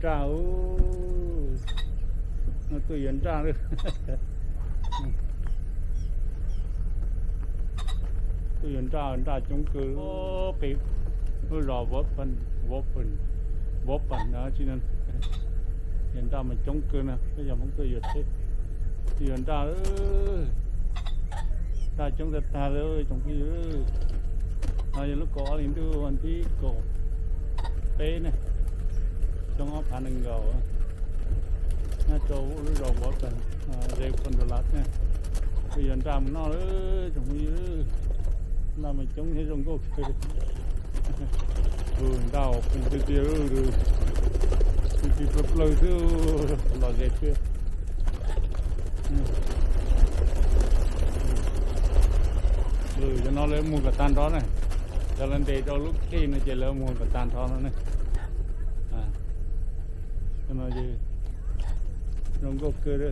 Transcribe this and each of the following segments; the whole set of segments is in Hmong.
Nraj, no tuaj yuav nraj lawm. Tuaj yuav nraj, nraj coob kawg pem lub zos Vov Pam, Vov Pam no tsis, yuav nraj mas coob kawg no, peb cov Hmoob tuaj yuav teb, tuaj yuav nraj. Nraj coob tag tag li tsoom phooj ywg. No yog lub kaum ob hlis ntuj vas thib kaum peb ne, xyoo ob phav nees nkaum, nyob rau lub zos Vov Pam, zos Pam Ntaus Las ne. Tuaj yuav nraj mus noj lawm tsoom phooj ywg. Nraj mas coob thiab zoo nkauj kawg. Nraj uas pheej tiag tiag, tsis tsis plawg plawg xwb, los ze xwb. Cov no lawv muag kom tag nrho na, cov lawv ntes rau lub khej no ces lawv muag kom tag nrho no ne. Cov no zoo nkauj kawg.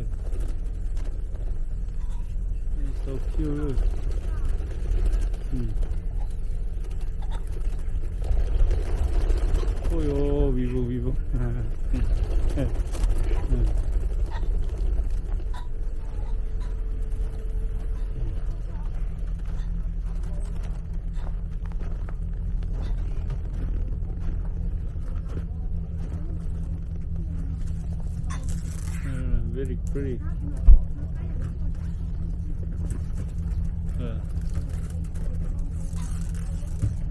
So cute. Ui, vivo, vivo. Very pretty.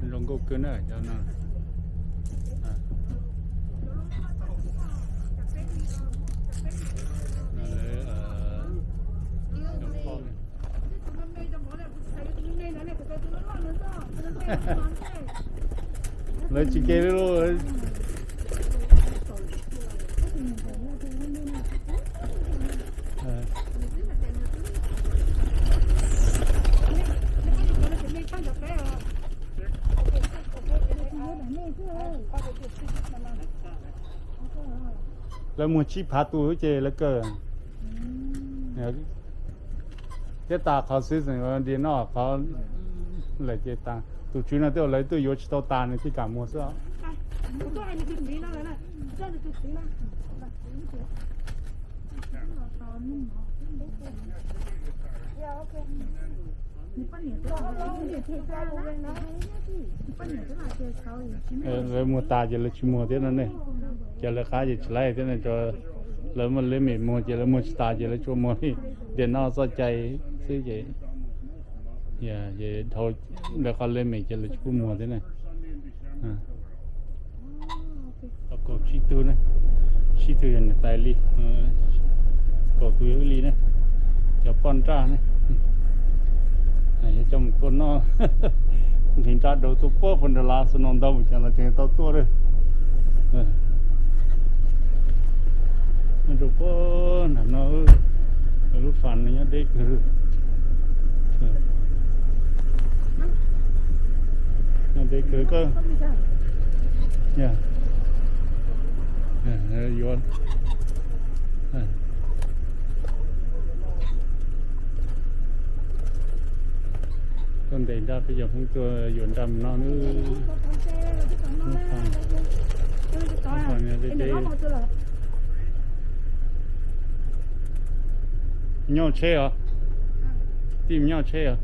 Zoo nkauj kawg na cov no. Lawv tsis ke li lauj. Lawv muag tsib phav tus ces lawv kawg. Thiab tas qhov season diav no qhov lawm ces tas. Tus tswv no twb lawv twb yuav tsis tau tas nws thiaj kam muag xwb. Lawv muag tas ces lawv tsis muag thiab no ne. Ces lawv qab ces tsis laij thiab no, lawv muaj limit muag ces lawv muag tsis tas ces lawv tsuas muag li tiam no txoj cai xwb ces, ces dhau lawv qhov limit ces lawv tsis pub muag thiab ne. Kaum tsib tug ne, tsib tug yog niam tais li, kaum tus yog wb li ne, cov poj nraj ne. Yog coj mus tuaj noj, nqhis nraj dhau tuaj puag Pam Ntaus Las, snow ntau mus ces los tseem tau tuaj lawm. Nyob rau puag nram no, lub fam no nyob deb kawg. Nyob deb kawg koj. Yuav tuaj ntes nraj, peb cov Hmoob tuaj yuav nraj mus noj nawb. Nyob tsheb os? Tij nyob tsheb os?